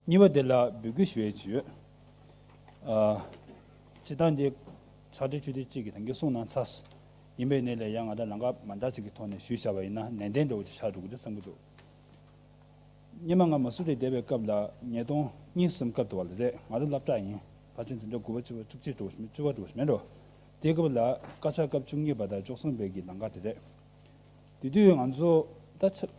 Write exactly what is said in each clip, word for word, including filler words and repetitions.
གཉིས་པ་དེ་ལ་འབོད་སྐུལ་ཞུ་ཡས་ཅིག་ཡོད། ཨ། སྤྱིར་བཏང་འདི་ཕྱག་སྦྲེལ་ཆོས་སྡེ་གཅིག་གིས་ད་གིན་གསུངས་གནང་ཚར་སོང་། ཡིན་པའི་ནས་ལས་ཡང་ང་ད་ལམ་ཁ་མ་འདྲ་ཅིག་གི་ཐོག་ནས་ཞུས་བཞག་པ་ཡིན་ན་ནན་ཏན་འདྲ་བོ་ཅིག་ཆགས་འགྲོ་གི་རེད་བསམ་གྱི་འདུག་སྔོན་མ་ང་མ་སུ་རི་བསྡད་པའི་སྐབས་ལ་ཉིས་སྟོང་གཉིས་གསུམ་སྐབས་དུ་བ་ལ་རེད། ང་ད་སློབ་གྲྭ་ཡིན། ཕལ་ཆེར་འཛིན་གྲྭ་དགུ་པ་བཅུ་པ་བཅུ་གཅིག་འགྲོ་བཞིན་བཅུ་པ་འགྲོ་བཞིན་མེད་འགྲོ། དེའི་སྐབས་ལ་བཀའ་ཤག་སྐབས་བཅུ་གཉིས་པ་དང་བཅུ་གསུམ་པའི་གི་ལམ་ཁ་དེ་རེད། དེ་དུས་ང་ཚོ་ད་ཆ་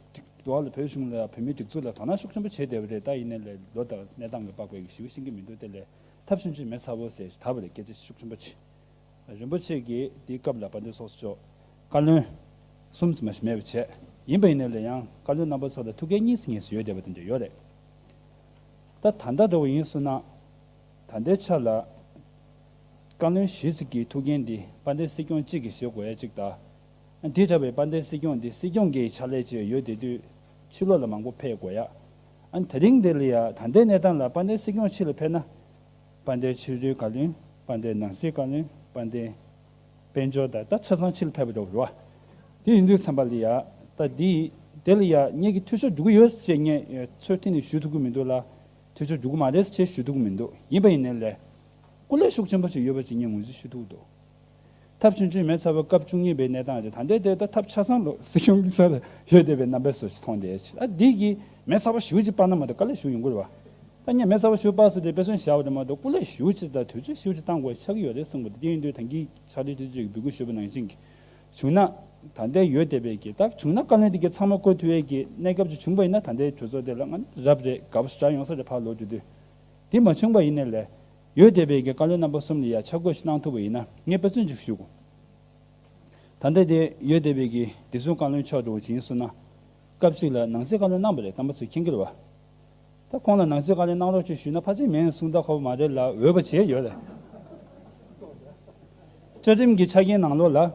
འདུག་བ་ལ་བོད་གཞུང་ལ་བོད་མིའི་སྒྲིག་འཛུགས་ལ་དོ་སྣང་ཤུགས་ཆེན་པོ་བྱས་བསྡད་པ་རེད། ད་ཡིན་ནའི་ལས་ལོ་དང་གནས་སྟངས་ཀྱི་དཔག་པའི་གི་ཞིབ་ཤིང་གི་མི་འདུག་དེ་ལས་ཐབས་ཆུང་ཆུང་མེད་ཚ་བོ་ཟེར་ཞིག་ད་བ་རེད། སྐད་ཆ་ཤུགས་ཆེན་པོ་བྱས། རིན་པོ་ཆེ་གིས་དེའི་སྐབས་ལ་དཔལ་ལྡན་ཚོགས་གཙོ་མཆོག་བཀའ་བློན་གསུམ་ཙམ་མ་ཞིག་མེད་པ་བྱས། ཡིན་པ་ཡིན་ནའི་ལས་ཡང་བཀའ་བློན་རྣམ་པ་ཚོ་ལ་ཐུགས་འགན་གཉིས་སུ་གཉིས་སུ་ཡོད་བསྡད་པ་དེ་འདྲ་ཡོད་རེད། ད་ད་ལྟ་འདྲ་བོ་ཡིན་སོང་ན། ད་ལྟའི་ཆ་ལ་བཀའ་བློན་བཞི་ཙམ་གྱི་ཐུགས་འགན་འདི་དཔལ་ལྡན་སྲིད་སྐྱོང་གཅིག་གིས་བཞེས་དགོས་ཡ་གཅིག་དང་། དེ་འདྲ་བའི་དཔལ་ལྡན་སྲིད་སྐྱོང་འདི་སྲིད་སྐྱོང་གི་ཕྱག་ལས་བྱས་ཡོད་བསྡད་དུས་ཕྱི་ལོགས་ལ་མང་པོ་ཕེབས་དགོས་ཡ། ཨ་ནི་དེ་རིང་འདི་ལ་ཡ་ད་ལྟའི་གནས་སྟངས་ལ་དཔལ་ལྡན་སྲིད་སྐྱོང་ཕྱི་ལ་ཕེབས་ན། དཔལ་ལྡན་ཆོས་རྗེ་བཀའ་བློན། དཔལ་ལྡན་ནང་སྲིད་བཀའ་བློན། དཔལ་ལྡན་དཔལ་འབྱོར་དང་ད་ཆ་ཚང་ཕྱི་ལ་ཕེབས་པ་འདྲ་བོ་རེད་བ། དེ་ཡིན་དུས་ཙམ་པ་ལ་ཡ། ད་འདི་དེ་ལ་ཡ་ངེད་ཀྱི་འཐུས་ཤོར་འགྲོ་གི་ཡོད་ཟེར་ངས་ཚུར་ཐེངས་ནས་ཞུ་ཐུབ་ཀྱི་མི་འདུག་ལ། འཐུས་ཤོར་འགྲོ་གི་མ་རེད་ཟེར་ཞུ་ཐུབ་ཀྱི་མི་འདུག་ཡིན་པ་ཡིན་ནའི་ལས། སྐུ་ལས་ཤུགས་ཆེན་པོ་ཞིག་ཡོད་པ་ཅིག་ངས་ངོས་འཛིན་ཞུ་ཐུབ་ཀྱི་འདུག་ཐབས་ཆུང་ཆུང་མེད་ཚ་བོ་སྐབས་བཅུ་གཉིས་པའི་གནས་སྟངས་དེ་ད་ལྟའི་དེ་ད་ཐབས་ཆ་ཚང་ལོ་སྲིད་སྐྱོང་གི་ས་ལ་ཡོད་བསྡད་པའི་རྣམ་པའི་བཟོ་ཞིག་མཐོང་བསྡད་ཡོད་ཅིག་ཨ་འདི་གིས་མེད་ཚ་བོ་ཞུ་ཅིག་སྤར་ན་མ་གཏོགས་དཀའ་ལས་ཞུ་ཡོང་གི་རེད་བ། ད་ངས་མེད་ཚ་བོ་ཞུ་སྤར་སོང་དེ་དཔེ་མཚོན་བཞག་པ་རེད་མ་གཏོགས་སྐུ་ལས་ཞུ་ཅིག་དང་དུས་ཚོད་ཞུ་ཅིག་བཏང་དགོས་ཆགས་ཀྱི་ཡོད་རེད་གསུངས་པ་དེ་ཡིན་དུས་ད་གིན་ཕྱག་སྦྲེལ་དེ་ཚོས་འབོད་སྐུལ་ཞུས་པ་ནང་བཞིན་གྱི་བྱུང་ན། ད་ལྟའི་ཡོད་བསྡད་པའི་གི་ད་བྱུང་ན་བཀའ་བློན་དེ་གི་ཚང་མ་བསྐོ་ཐུབ་ཡས་ཀྱི་གནས་སྐབས་ཅིག་བྱུང་པ་ཡིན་ན་ད་ལྟའི་གྲོས་ཚོགས་དེ་ལ་ང་རབ་རེད་དགའ་པོ་ཞེ་དྲག་ཡོང་ས་རེད་ཕར་ལོག་འགྲོ་དུས། དེ་མ་བྱུང་པ་ཡིན་ནའི་ལས། ཡོད་བསྡད་པའི་གི་བཀའ་བློན་རྣམ་པ་གསུམ་ལ་ཡ་ཆ་བགོས་ཤིག་གནང་ཐུབ་པ་ཡིན་ན་ངས་དཔེ་མཚོན་ཅིག་ཞུ་དགོས། ད་ལྟ་དེ་ཡོད་བསྡད་པའི་གི་བདེ་སྲུང་བཀའ་བློན་མཆོག་འདྲ་བོ་ཅིག་ཡིན་སོང་ན། སྐབས་གཅིག་ལ་ནང་སྲིད་བཀའ་བློན་གནང་པ་རེད། རྣམ་པ་ཚོས་མཁྱེན་གྱི་རེད་བ། ད་ཁོང་ལ་ནང་སྲིད་བཀའ་བློན་གནང་རོགས་ཅེས་ཞུས་ན་ཕལ་ཆེར་མིན་གསུང་ད་ཁོ་པ་མ་རེད་ལ་འོས་པ་བྱས་ཡོད་རེད། བཅའ་ཁྲིམས་ཀྱི་ཆ་རྐྱེན་ནང་ལོགས་ལ།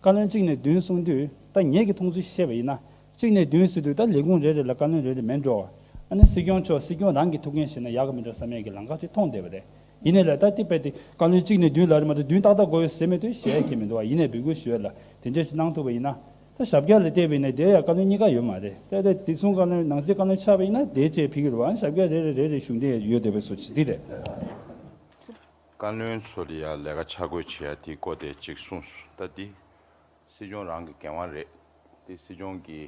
བཀའ་བློན་གཅིག་ནས་བདུན་གསུང་དུས་ད་ངེད་ཀྱི་མཐོང་ཚུལ་བཤད་པ་ཡིན་ན། གཅིག་ནས་བདུན་ཟེར་དུས་ད་ལས་ཁུངས་རེ་རེ་ལ་བཀའ་བློན་རེ་རེ་མེད་འགྲོ། ཨ་ནི་སྲིད་སྐྱོང་མཆོག་སྲིད་སྐྱོང་རང་གི་ཐུགས་འགན་བཞེས་ན་ཡག་གི་མི་འདྲ་བསམ་ཡས་ཀྱི་ལམ་ཁ་ཅིག་མཐོང་བསྡད་པ་རེད། ཡིན་ནའི་ལས་ད་ལྟའི་དཔེ་དེ་བཀའ་བློན་གཅིག་ནས་བདུན་ལབ་རེད་མ་གཏོགས་བདུན་ཏག་ཏག་དགོས་ཡོད་ཟེར་མེད་དུས་བཤད་ཡས་ཀྱི་མི་འདུག་བ། ཡིན་ནའི་འབོད་སྐུལ་ཞུ་ཡས་ལ་དེ་འདྲས་ཞིག་གནང་ཐུབ་པ་ཡིན་ན། ད་ཞབས་བཀྱག་ལ་བལྟས་པ་ཡིན་ན་དེ་ཡང་བཀའ་བློན་གཉིས་ཀ་ཡོད་མ་རེད། ད་ལྟ་བདེ་སྲུང་བཀའ་བློན་ནང་སྲིད་བཀའ་བློན་ཆགས་པ་ཡིན་ན་དེ་བཅས་ཕེབས་ཀྱི་རེད་བ། ཨ་ནི་ཞབས་བཀྱག་རེ་རེ་རེ་རེ་གཞུང་འབྲེལ་ཡོད་བསྡད་པའི་བཟོ་ཅིག་འདི་རེད། བཀའ་བློན་ཚོ་ལ་ཡང་ལས་ཀ་ཆ་བགོས་བྱེད་ཡ་དེ་སྐོར་དེ་གཅིག་གསུངས་སོང་། ད་འདི་སྲིད་སྐྱོང་རང་གི་འགན་དབང་རེད། འདི་སྲིད་སྐྱོང་གི་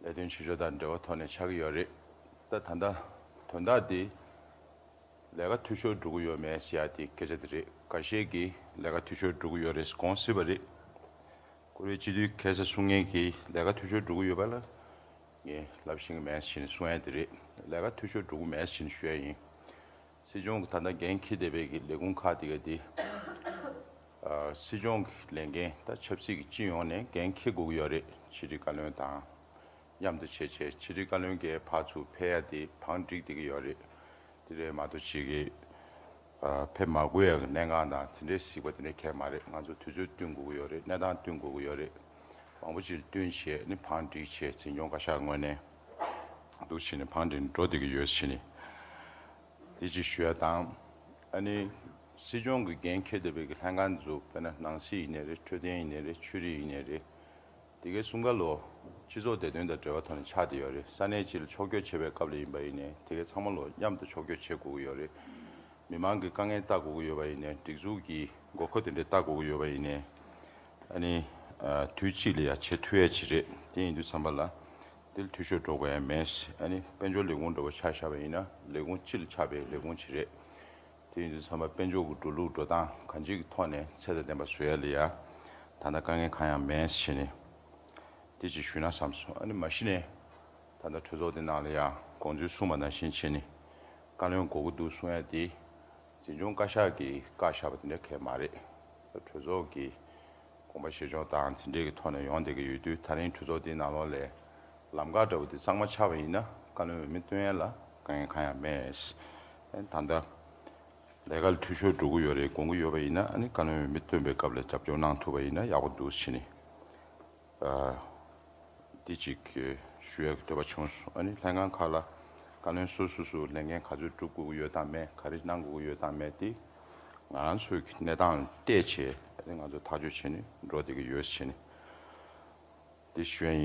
ལས་དོན་བྱེད་ཕྱོགས་དང་འབྲེལ་བ་ཐོག་ནས་ཆགས་ཀྱི་ཡོད་རེད། ད་ད་ལྟ་དོན་དག་འདི་ལས་ཀ་འཐུས་ཤོར་འགྲོ་གི་ཡོད་མེད་ཟེར་ཡ་དེ་སྐད་ཆ་དེ་རེད། འགའ་ཤས་ཀྱིས་ལས་ཀ་འཐུས་ཤོར་འགྲོ་གི་ཡོད་རེད་དགོངས་སྲིད་པ་རེད། བཀུར་འོས་སྤྱི་འཐུས་ཁ་ཤས་གསུང་མཁན་གྱིས་ལས་ཀ་འཐུས་ཤོར་འགྲོ་གི་ཡོད་པ་ལ། ངས་ལབ་ཤེས་ཀྱི་མེད་ཟེར་ནས་གསུང་ཡ་དེ་རེད། ལས་ཀ་འཐུས་ཤོར་འགྲོ་གི་མེད་ཟེར་ནས་ཞུ་ཡ་ཡིན། སྲིད་སྐྱོང་གི་ད་ལྟ་འགན་འཁྱེར་བསྡད་པའི་གི་ལས་ཁུངས་ཁག་དེ་ག་དེ། ཨ། སྲིད་སྐྱོང་གི་ལས་འགན་ད་ཆབ་སྲིད་ཀྱི་སྤྱི་ཡོངས་ནས་འགན་འཁྱེར་དགོས་ཀྱི་ཡོད་རེད། ཕྱི་དྲིལ་བཀའ་བློན་དང་མཉམ་དུ་བྱས་བྱས་ཕྱི་དྲིལ་བཀའ་བློན་གྱིས་ཕར་ཚུར་ཕེབས་ཡ་དེ་བང་བསྒྲིགས་བསྡད་ཀྱི་ཡོད་རེད། དེ་རེད་མ་གཏོགས་ཅིག་གི་ཨ། ཕེབས་མ་དགོས་ཡག་གི་གནད་འགག་དང་དེ་འདྲའི་གཟིགས་པ་དེ་འདྲའི་གང་ཡང་མ་རེད། ང་ཚོ་དུས་ཚོད་བསྟུན་དགོས་ཀྱི་ཡོད་རེད། གནས་སྟངས་བསྟུན་དགོས་ཀྱི་ཡོད་རེད། མང་པོ་ཅིག་བསྟུན་བྱས་ནི་བང་བསྒྲིགས་བྱས་འཛིན་སྐྱོང་བཀའ་ཤག་ངོས་ནས་འདུག་བྱས་ནས་བང་བསྒྲིགས་འགྲོ་བསྡད་ཀྱི་ཡོད་བྱས་ནས་དེ་ཅིག་ཞུ་ཡ་དང་། ཨ་ནི་སྲིད་སྐྱོང་གི་འགན་འཁྱེར་བསྡད་པའི་གི་ལྷན་ཁང་ཚོ་དཔེར་ན་ནང་སྲིད་ཡིན་ནའི་རེད། འཕྲོད་བསྟེན་ཡིན་ནའི་རེད། ཆོས་རིག་ཡིན་ནའི་རེད། དེ་གའི་གསུམ་ཀ་ལོ་སྤྱི་ཚོགས་བདེ་དོན་དང་འབྲེལ་བ་ཐོག་ནས་ཆགས་བསྡད་ཡོད་རེད། ས་གནས་སྤྱི་ལ་ཕྱོགས་བསྐྱོད་བྱེད་པའི་སྐབས་ལ་ཡིན་པ་ཡིན་ནའི་དེ་གའི་ཚང་མ་ལོ་མཉམ་དུ་ཕྱོགས་བསྐྱོད་བྱེད་དགོས་ཀྱི་ཡོད་རེད། མི་མང་གི་དཀའ་ངལ་ལྟ་དགོས་ཀྱི་ཡོད་པ་ཡིན་ནའི་སྒྲིག་འཛུགས་ཀྱི་དགོས་མཁོ་དེ་འདྲ་ལྟ་དགོས་ཀྱི་ཡོད་པ་ཡིན་ནའི། ཨ་ནི། ཨ། དུས་གཅིག་ལ་ཡ་བྱེད་ཐུབ་ཡ་ཅིག་རེད། དེ་ཡིན་དུས་ཙམ་པ་ལ་དེ་ལ་འཐུས་ཤོར་འགྲོ་དགོས་ཡ་མེད། ཨ་ནི་དཔལ་འབྱོར་ལས་ཁུངས་འདྲ་བོ་ཆ་བཞག་པ་ཡིན་ན་ལས་ཁུངས་སྤྱི་ལ་ཆགས་པའི་ལས་ཁུངས་ཅིག་རེད། དེ་ཡིན་དུས་ཙམ་པ་དཔལ་འབྱོར་གྱི་འགྲོ་ལུགས་འགྲོ་སྟངས་གང་ཅིའི་ཐོག་ནས་ཚད་དང་ལྡན་པ་བཟོ་ཡ་ལ་ཡ་ད་ལྟ་དཀའ་ངལ་གང་ཡང་མེད་ཟེར་ནས་དེ་ཅིག་ཞུས་ན་བསམ་སོང་། ཨ་ནི་མ་གཞི་ནས་ད་ལྟ་གྲོས་ཚོགས་དེ་ནང་ལ་ཡ་དགོངས་ཚུལ་གསུངས་པ་ནང་བཞིན་བྱས་ནས་བཀའ་བློན་དགོས་ཀྱི་འདུག་གསུང་ཡ་དེ་འཛིན་སྐྱོང་བཀའ་ཤག་གིས་བཀའ་བཞག་པ་དེ་འདྲ་གང་ཡང་མ་རེད། གྲོས་ཚོགས་ཀྱི་དགོངས་པ་བཞེས་ཕྱོགས་དང་དེ་འདྲའི་གི་ཐོག་ནས་ཡོང་བསྡད་ཀྱི་ཡོད་དུས་ད་རིང་གྲོས་ཚོགས་དེའི་ནང་ལོགས་ལ་ལམ་ཁ་འདྲ་བོ་དེ་གཙང་མ་ཆགས་པ་ཡིན་ན་བཀའ་བློན་འོས་མི་བཏོན་ཡ་ལ་དཀའ་ངལ་གང་ཡང་མེད། ཨ་ནི་ད་ལྟ་ལས་ཀ་ལ་འཐུས་ཤོར་འགྲོ་གི་ཡོད་རེད་དགོངས་ཀྱི་ཡོད་པ་ཡིན་ན་ཨ་ནི་བཀའ་བློན་འོས་མི་བཏོན་པའི་སྐབས་ལ་རྒྱབ་སྐྱོར་གནང་ཐུབ་པ་ཡིན་ན་ཡག་པོ་འདུག་བྱས་ནས། ཨ། འདི་གཅིག་ཞུ་ཡག་གི་འདོད་པ་བྱུང་སོང་། ཨ་ནི་ལྷན་ཁང་ཁག་ལ་བཀའ་བློན་སོ་སོ་སོ་ལས་འགན་ག་ཚོད་སྒྲུབ་དགོས་ཀྱི་ཡོད་དམ་མེད། ག་རེ་གནང་དགོས་ཀྱི་ཡོད་དམ་མེད་དེ་ང་རང་ཚོའི་གི་གནས་སྟངས་ལ་བལྟས་བྱས་ཨ་ནི་ང་ཚོ་ཐག་གཅོད་བྱས་ནས་འགྲོ་བསྡད་ཀྱི་ཡོད་བྱས་ནས་འདི་ཞུ་ཡ་ཡིན།